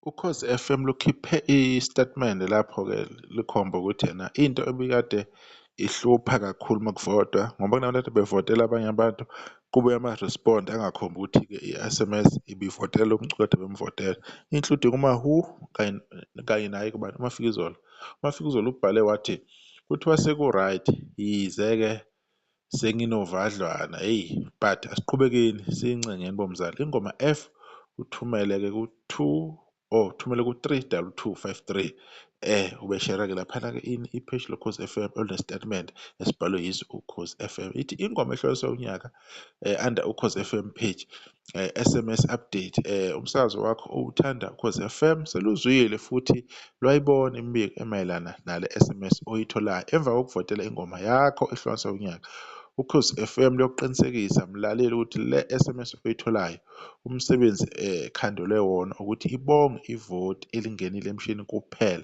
Ukhozi FM lukhiphe isitatimende lapho-ke likhomba ukuthi ena into ebikade ihlupha kakhulu uma kuvotwa, ngoba kunabantu ekade bevotela abanye abantu kubuye ama-respond angakhombi ukuthi-ke i-SMS ibivotela lo mculo ekade bemvotela, including uMawhoo kanye kanye naye ubani uMafikizolo. UMafikizolo ubhale wathi, kuthiwa seku-right yize-ke senginovadlwana hheyi but asiqhubekeni siyincengeni bomzala. Ingoma F uthumele-ke ku-two oh thumele ku-three double two five three. Ubeshera-ke laphana-ke ini ipheji loKhozi FM olunesitatimende esibhalwe yiso Ukhozi FM. Ithi ingoma ehlonishwa unyaka under Ukhozi FM page SMS update umsakazo wakho owuthanda Ukhozi FM seluzwile futhi lwayibona imibiko emayelana nale SMS oyitholayo emva kokuvotela ingoma yakho ehlukanisa unyaka. Ukhozi FM luyokuqinisekisa mlaleli ukuthi le SMS oyitholayo umsebenzi ekhandelwe wona ukuthi ibonge ivoti elingenile emshinini kuphela.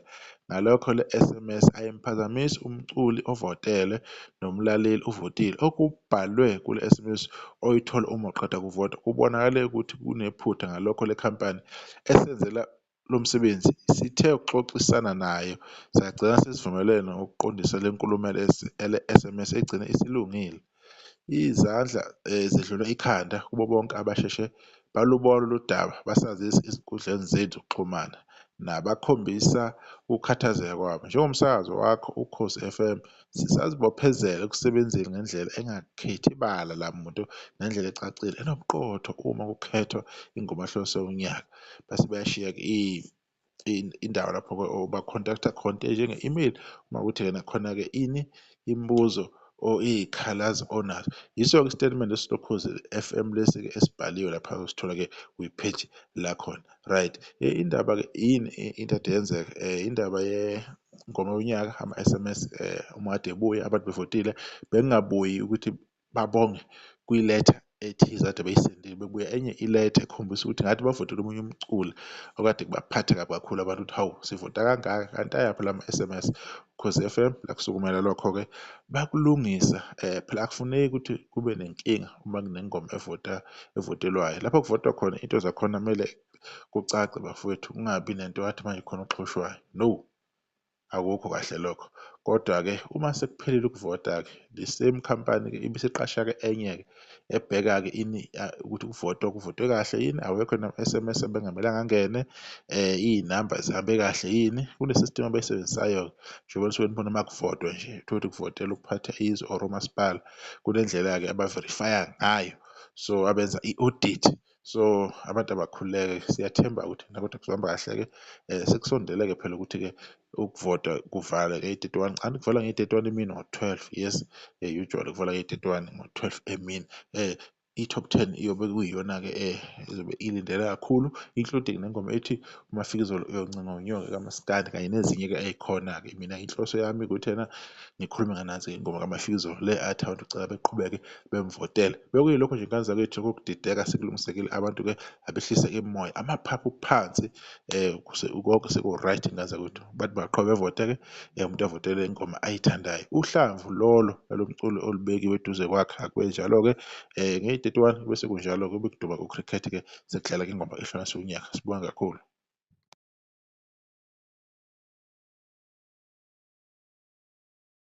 Ngalokho le SMS ayimphazamisi umculi ovotelwe nomlaleli ovotile. Okubhalwe kule SMS oyithola uma uqeda kuvota kubonakale ukuthi kunephutha ngalokho le khampani esenzela lo msebenzi sithe ukuxoxisana nayo sagcina sesivumelene ngokuqondisa le nkulumo le-SMS egcine isilungile. Izandla zedlula ikhanda kubo bonke abasheshe balubona lolu daba basazisa ezinkundleni zethu zokuxhumana nabakhombisa ukukhathazeka kwabo. Njengomsakazo wakho Ukhozi FM sisazibophezela ekusebenzeni ngendlela engakhethi bala lamuntu ngendlela ecacile enobuqotho uma kukhethwa ingoma ehlonishwa unyaka. Base bayashiya-ke indawo lapho-ke oba-contact-a khona into enjenge-email uma kuwukuthi ena khona-ke ini imibuzo or iy'khalazo onazo. Yiso-ke isitatimende esiloKhozi FM lesi-ke esibhaliwe lapha usithola-ke kwipheji lakhona. Right, indaba-ke yini into ade yenzeka? Indaba yengoma yonyaka ama-SMS uma kade ebuya abantu bevotile bekungabuyi ukuthi babonge kwiletha ethize akade beyisendile, bekubuya enye iletha ekhombisa ukuthi ngathi bavotele omunye umculi okade kubaphatha kabi kakhulu abantu ukuthi hawu sivota kangaka kanti ayaphi lama-SMS. Ukhozi FM lakusukumela lokho-ke bakulungisa phela akufuneki ukuthi kube nenkinga uma kunengoma evota evotelwayo. Lapho kuvotwa khona into zakhona kumele kucace bafowethu kungabi nento athi manje khona oxhoshwayo, no. Akukho kahle lokho. Kodwa-ke uma sekuphelile ukuvota-ke the same company-ke ibisiqasha-ke enye-ke ebheka-ke ini ukuthi kuvotwa kuvotwe kahle yini, awekho nama-S_M_S ebengamelanga angene, iy'namba zihambe kahle yini. Kune-system abayisebenzisayo-ke njengoba nisuke nibona uma kuvotwa nje uthole ukuthi kuvotelwa ukuphatha izwe or umasipala, kunendlela-ke aba-verify-a ngayo so abenza i-audit. So abantu abakhululeke siyathemba ukuthi kodwa kuzohamba kahle-ke sekusondele-ke phela ukuthi-ke ukuvota kuvalwe ngeyi-31 cha kuvalwa ngeyi-31 emini ngo-12 yes usually kuvalwa ngeyi-31 ngo-12 emini i-top 10 iyobe kuyiyona-ke ezobe ilindele kakhulu including nengoma ethi uMafikizolo uyoncenga unyoka kamaskandi kanye nezinye-ke ey'khona-ke. Mina inhloso yami ukuthi ena ngikhulume nganansi ingoma kaMafikizolo le athi abantu cela beqhubeke bemvotele. Bekuyilokho nje ngane zakwethu kokudideka sekulungisekile abantu-ke abehlise imoya amaphaphu phansi konke seku-right ngane zakwethu. Abantu baqhubeke bevote-ke umuntu avotele ingoma ayithandayo. Uhlamvu lolo lalo mculo olubekiwe eduze kwakhe akube njalo-ke ngeyi-31 bese kunjalo-ke bekuduma ku-cricket-ke sekudlala-ke ingoma ehlukanisa unyaka. Sibonge kakhulu.